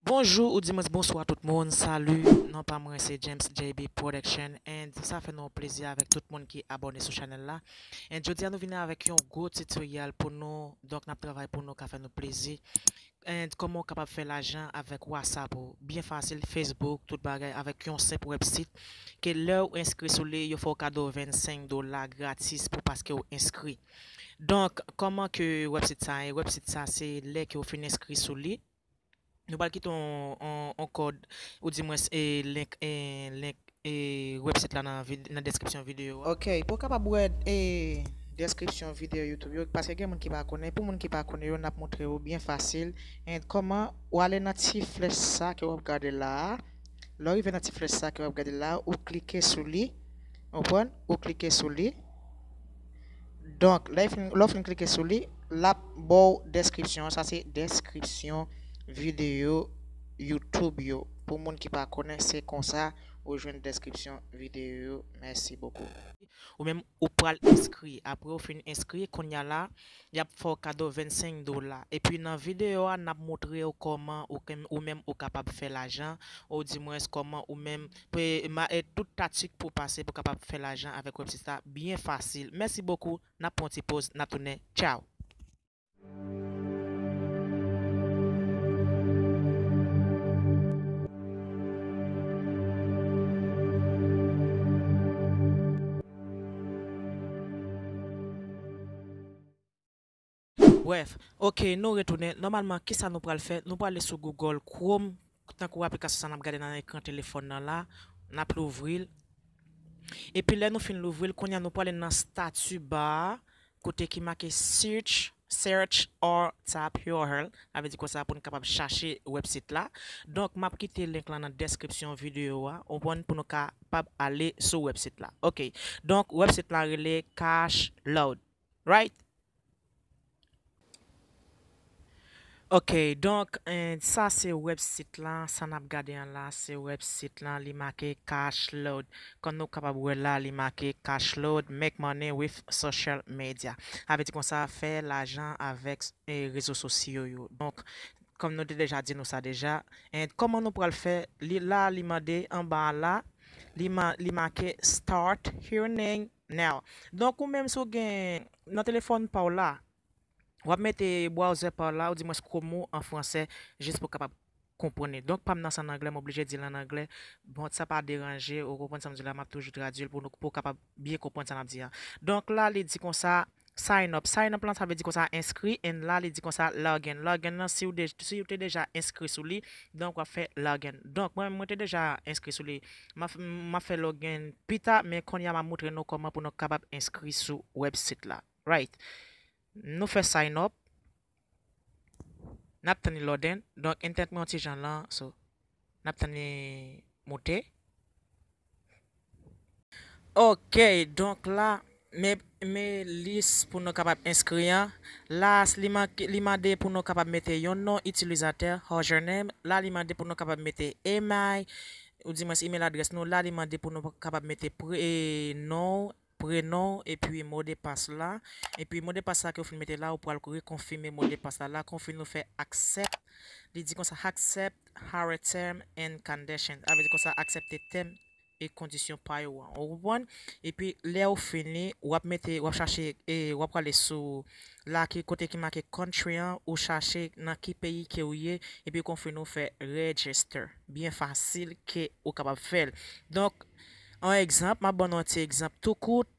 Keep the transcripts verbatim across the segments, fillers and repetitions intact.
Bonjou, oudimwens bonswa tout moun. Salut, non pa mwen se James J B Production. And sa fè nou yon plezi avèk tout moun ki abòne sou chanèl la. And jodi a nou vini avèk yon gwo tutorial pou nou. Donk n ap travay pou nou, ka fè nou plezi. And kòman w kapab fè lajan avèk WhatsApp ou? Byen fasil, Facebook, tout bagay, avèk yon senp website ke lè w enskri sou li, yo fè w kado vennsenk dola gratis pou paske w enskri. Donk, kòman ke website sa ye? Website sa se lè ke w fin enskri sou li. Nou pral kite yon, yon, yon kòd, oudimwens, e, link, e, link, e, website la nan vid-, nan deskripsyon videyo a. Ok, pou w kapab wè, e, deskripsyon videyo YouTube yo, paske gen moun ki pa konnen. Pou moun ki pa konnen yo, n ap montre yo byen fasil. And kòman, ou ale nan ti flèch sa ke w ap gade la a. Lè w rive nan ti flèch sa ke w ap gade la a, ou klike sou li. Ou konprann? Ou klike sou li. Donk, lè w fin, lè w fin klike sou li, l ap ba w deskripsyon an. Sa se deskripsyon videyo YouTube yo. Pou moun ki pa konnen, se konsa ou jwenn deskripsyon videyo yo. Mèsi bokou. Ou menm, ou pral enskri. Apre w fin enskri, kounye a la, y ap fè w kado vennsenk dola. Epi nan videyo a, n ap montre w kòman ou, ou menm ou kapab fè lajan, oudimwens kòman ou menm, pe-, ma-, e tout taktik pou pase pou kapab fè lajan avèk website sa byen fasil. Mèsi bokou, n ap pran yon ti poz, n ap tounen. Tchaw! Brèf, ok, nou retounen. Nòmalman, kisa nou pral fè? Nou pral ale sou Google Chrome, tankou aplikasyon sa n ap gade nan ekran telefòn nan la, n ap louvri l. Epi lè nou fin louvri l, kounye a nou pral ale nan stati ba a, kote ki make search, search or type U R L, sa vle di konsa pou n kapab chache website la. Donk, m ap kite link lan nan deskripsyon videyo a, ou konprann, pou nou kapab ale sou website la. Ok, donk, website la rele Cash Load. Right? Ok, donk, eh, sa se website la, sa n ap gade an la, se website la, li make Cash Load. Kòm nou kapab wè la, li make Cash Load, make money with social media. Sa vle di konsa, fè lajan avèk, eh, rezo sosyo yo. Donk, kòm nou te deja di nou sa deja, eh, kòman nou pral fè, li la, li mande anba la, li ma-, li make start earning now. Donk, ou menm si w gen nan telefòn pa w la, w ap mete browser pa w la, oudimwens Chrome ou an fransè, jis pou w kapab konprann li. Donk, pa m nan sa an anglè, m oblije di l an anglè. Bon, sa pa deranje, ou konprann sa m di la, m ap toujou tradui l pou nou, pou w kapab byen konprann sa n ap di a. Donk, la, li di konsa, sign up. Sign up lan, sa vle di konsa enskri, and la, li di konsa login. Login lan, si w de-, si w te deja enskri sou li, donk w ap fè login. Donk, mwen, mwen te deja enskri sou li. M ap, m ap fè login pita, men kounye a, m ap montre nou kòman pou nou kapab enskri sou website la. Right. Nou fè sign up. N ap tann li loading. Donk, internet mwen yon ti jan lan, so, n ap tann li moute. Ok, donk la, men, men lis pou nou kapab enskri an. La, li manke, li mande pou nou kapab mete yon non itilizatè, username. La, li mande pou nou kapab mete email, oudimwens email adrès nou. La, li mande pou nou kapab mete pre-, non, prenon, epi modepas la. Epi modepas la ke w fin mete la, ou pral rekonfime modepas la. La, konfime ou fè accept. Li di konsa, accept our term and condition. Sa vle di konsa, aksepte tèm e kondisyon pa yo an. Ou konprann? Epi, lè w fini, w ap mete, w ap chache, e w ap prale sou la ki kote ki make country an, ou chache nan ki peyi ke w ye, epi konfime ou fè register. Byen fasil ke ou kapab fè l. Donk, an egzanp, m ap ban nou yon ti egzanp tou kout.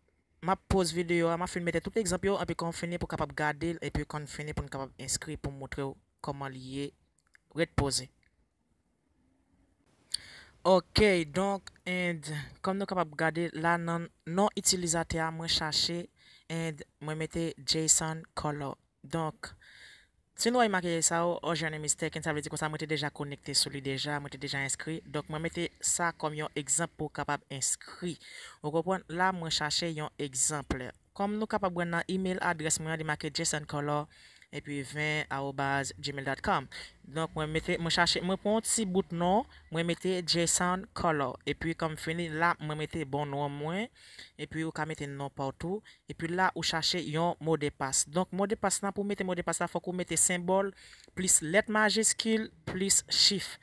M ap poz videyo a, m ap fin mete tout egzanp yo, epi konfini pou kapab gade l, epi konfini pou n kapab enskri pou m montre w kòman li ye. Ret poze. Ok, donk, and, kòm nou kapab gade la nan non itilizatè a, mwen chache, and mwen mete Jason Color. Donk, si nou wè make sa yo, username is taken, sa vle di konsa mwen te deja konekte sou li deja, mwen te deja enskri. Donk, mwen mete sa kòm yon egzanp pou w kapab enskri. Ou konprann? La, mwen chache yon egzanp. Kòm nou kapab wè nan email adrès mwen an, li make Jason Color, epi ven arobase gmail dot com. Donk, mwen mete, mwen chache, mwen pran yon ti bout non, mwen mete Jason Color. Epi, kòm fini, la, mwen mete bon non mwen. Epi, ou ka mete non pa w tou. Epi la, ou chache yon modepas. Donk, modepas la, pou w mete modepas la, fòk ou mete senbòl, plis lèt majiskil, plis chif.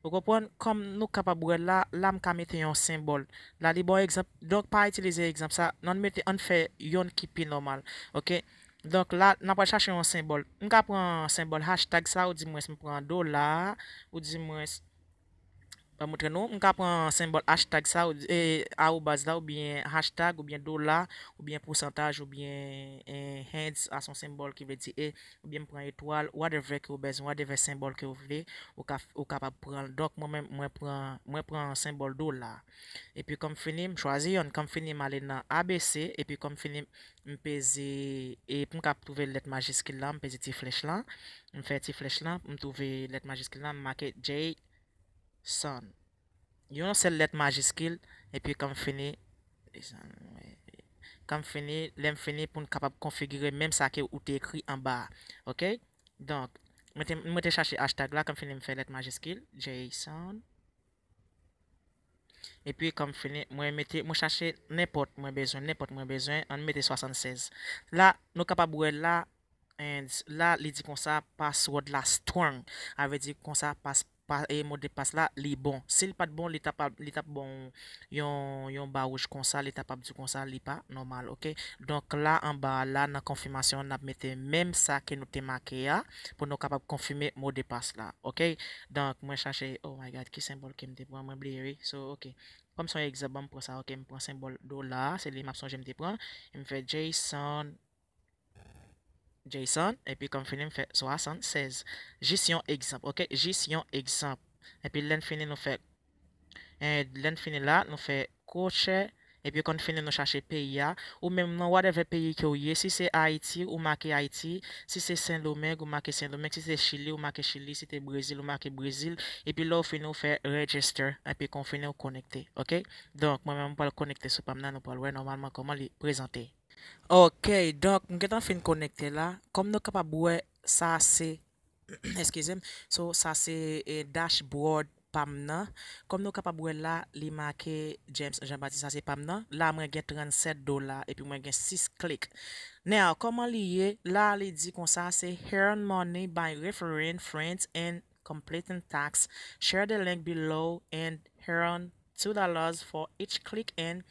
Ou konprann? Kòm nou kapab wè la, la m ka mete yon senbòl. La, li ba w egzanp. Donk, pa itilize egzanp sa. Ann mete, ann fè yonn ki pi nòmal. Oke? Donk, la, n ap al chache yon senbòl. M ka pran senbòl hashtag sa, ou di mwens m pran dola, ou di mwens, ban m montre nou. M ka pran senbòl hashtag sa, ou di, e, arobaz la, oubyen hashtag, oubyen dola, oubyen pousantaj, oubyen, e, hands, a se yon senbòl ki vle di e, oubyen m pran etwal, whatever ke w bezwen, whatever senbòl ke w vle, ou ka, ou kapab pran l. Donk, mwen menm, mwen pran, mwen pran senbòl dola. Epi, kòm fini, m chwazi yonn. Kòm fini, m ale nan A B C. Epi, kòm fini, m peze, e pou m ka twouve lèt majiskil la, m peze ti flèch la. M fè ti flèch la, m twouve lèt majiskil la, m make Jason. Yon sèl lèt majiskil, epi kòm fini, kòm fini, lè m fini pou n kapab konfigire menm sa ke ou te ekri anba a. Oke? Donk, mwen te, mwen te chache hashtag la, kòm fini m fè lèt majiskil, Jason. Epi, kòm fini, mwen mete, mwen chache nenpòt mwen bezwen, nenpòt mwen bezwen, ann mete swasannsèz. La, nou kapab wè la, and la, li di konsa, password la strong. A vle di konsa, pas, pa, e, modpas la, li bon. Si l pa t bon, li t ap, li t ap bon yon, yon ba wouj konsa, li t ap ap di konsa, li pa nòmal, oke? Donk, la, anba a la, nan konfimasyon, n ap mete menm sa ke nou te make a, pou nou kapab konfime modpas la, oke? Donk, mwen chache, oh my God, ki senbòl ke m te pran, mwen bliye, wi. So, oke. Kòm se yon egzanp, ban m pran sa, oke, m pran senbòl dola, se li m ap sonje m te pran. M fè Jason, Jason, epi kòm fini, m fè swasannsèz. Jis yon egzanp, oke? Jis yon egzanp. Epi lè n fini, nou fè, e, lè n fini la, nou fè kwochè, epi kòm fini, nou chache peyi a, ou menm nan whatever peyi ke w ye, si se Ayiti, ou make Ayiti, si se Sendomeng, ou make Sendomeng, si se Chili, ou make Chili, si se Brezil, ou make Brezil, epi lè w fini, ou fè register, epi kòm fini, ou konekte, oke? Donk, mwen menm, m pral konekte sou pa m nan, nou pral wè nòmalman kòman li prezante. Ok, donk, m gentan fin konekte la. Kòm nou kapab wè, sa se, eskize m, so, sa se, e, dashboard pa m nan. Kòm nou kapab wè la, li make James Jean Baptiste, sa se pa m nan. La, mwen gen trannsèt dola, epi mwen gen sis klik. Now, kòman li ye? La, li di konsa, se earn money by referring friends and completing tasks. Share the link below and earn two dollars for each click and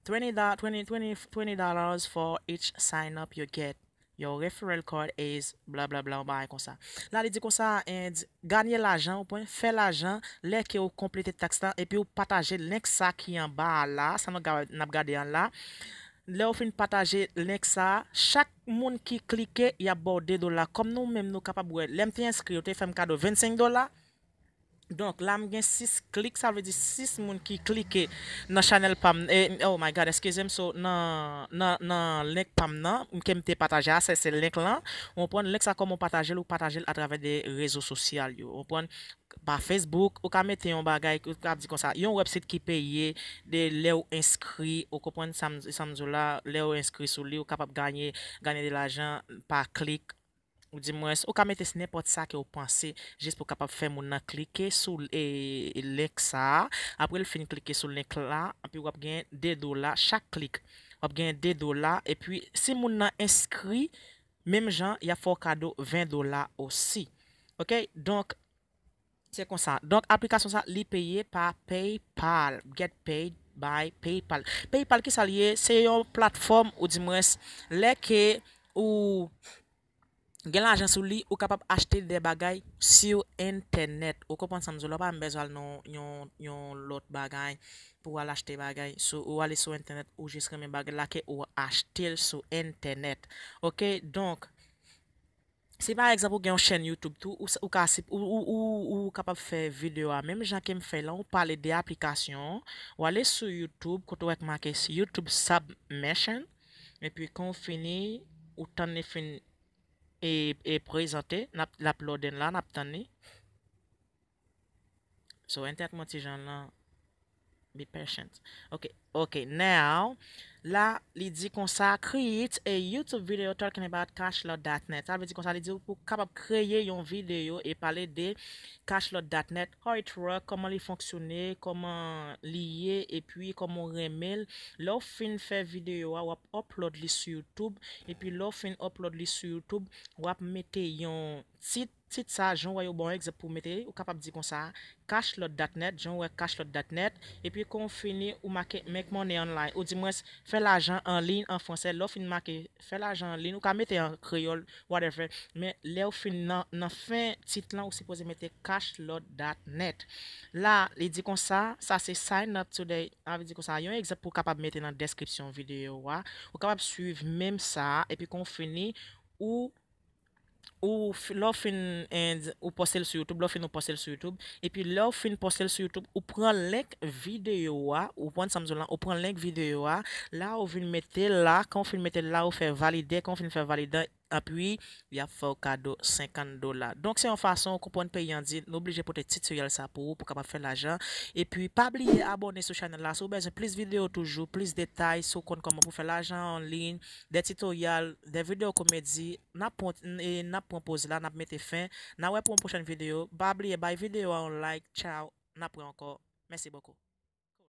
twenty, twenty, twenty, twenty dollars for each sign up you get. Your referral code is bla bla bla, yon bagay konsa. La, li di konsa, and ganye lajan, ou pwen fè lajan, lè ke ou konplete taks la, epi ou pataje link sa ki anba a la, sa nou ga-, n ap gade an la. Lè ou fin pataje link sa, chak moun ki klike, y ap ba w de dola. Kòm nou menm nou kapab wè, lè m te enskri, yo te fè m kado vennsenk dola. Donk, la m gen sis klik, sa vle di sis moun ki klike nan chanèl pa m, e, oh my God, eskize m, so, nan, nan, nan link pa m nan, ke m te pataje a, se, se link lan, ou konprann, link sa kòman w pataje l, ou pataje l atravè de rezo sosyal yo, ou konprann, pa Facebook, ou ka mete yon bagay, ou ka di konsa, yon website ki peye, de lè w enskri, ou konprann sa m, sa m di w la, lè w enskri sou li, ou kapab ganye, ganye de lajan pa klik, ou di mwens, ou ka mete s-, nenpòt sa ke w panse, jis pou w kapab fè moun nan klike sou, e, link sa a. Apre l fin klike sou link la, epi w ap gen de dola chak klik. W ap gen de dola, epi si moun nan enskri, menm jan, y ap fè w kado ven dola osi. Ok? Donk, se konsa. Donk, aplikasyon sa, li peye pa PayPal. Get paid by PayPal. PayPal, ki sa l ye? Se yon platfòm, ou di mwens, lè ke ou gen lajan sou li, ou kapab achte de bagay sou entènèt. Ou konprann sa m di w la, ou pa menm bezwen al nan yon, yon lòt bagay pou w al achte bagay. So, ou ale sou entènèt, ou jis renmen bagay la ke ou achte l sou entènèt. Ok, donk, si pa egzanp ou gen yon chèn YouTube tou, ou, ou ka, ou, ou, ou, ou kapab fè videyo a menm jan ke m fè la, ou pale de aplikasyon an, ou ale sou YouTube, kote w wè k make YouTube Submission, epi kan w fini, ou tann li fin e, e prezante, n ap, l ap loading la, n ap tann li. So, entèt mwen ti jan lan, be patient. Ok, Ok, now, la, li di konsa, create a YouTube video talking about cashload dot net. Sa vle di konsa, li di ou pou kapab kreye yon videyo e pale de cashload dot net, how it work, kòman li fonksyone, kòman li ye, epi kòman w renmen l. Lè w fin fè videyo a, w ap upload li sou YouTube, epi lè w fin upload li sou YouTube, w ap mete yon tit, tit sa, jan w wè yo ba w egzanp pou w mete, ou kapab di konsa, cashload dot net, jan w wè cashload dot net, epi kon w fini, ou make make money online, ou di mwens, fè lajan an liy an fransè, lè w fin make fè lajan an liy, ou ka mete an kreyòl, whatever, men lè w fin nan, nan fen tit lan, ou sipoze mete cashload dot net. La, li di konsa, sa se sign up today, sa vle di konsa, yon egzanp pou w kapab mete nan deskripsyon videyo a, ou kapab swiv menm sa, epi kon w fini, ou ou lè w fin ou poste l sou YouTube, lè w fin ou poste l sou YouTube, epi lè w fin poste l sou YouTube, ou pran link videyo a, ou pran sa m di w lan, ou pran link videyo a, la ou vin mete l la, kan w fin mete l la, ou fè valide, kan w fin fè valide, epi y ap fè w kado senkant dola. Donk se yon fason ou konprann peyi an di, nou oblije pote tutorial sa pou ou, pou kapab fè lajan. Epi pa bliye abòne sou chanèl la, si w bezwen plis videyo toujou, plis detay, si w konn kòman pou fè lajan an liy, de tutorial, de videyo komedi, n ap pran, n ap pran poz la, n ap mete fen. N a wè pou yon pwochèn videyo. Pa bliye bay videyo a yon like. Tchaw. N ap wè ankò. Mèsi bokou.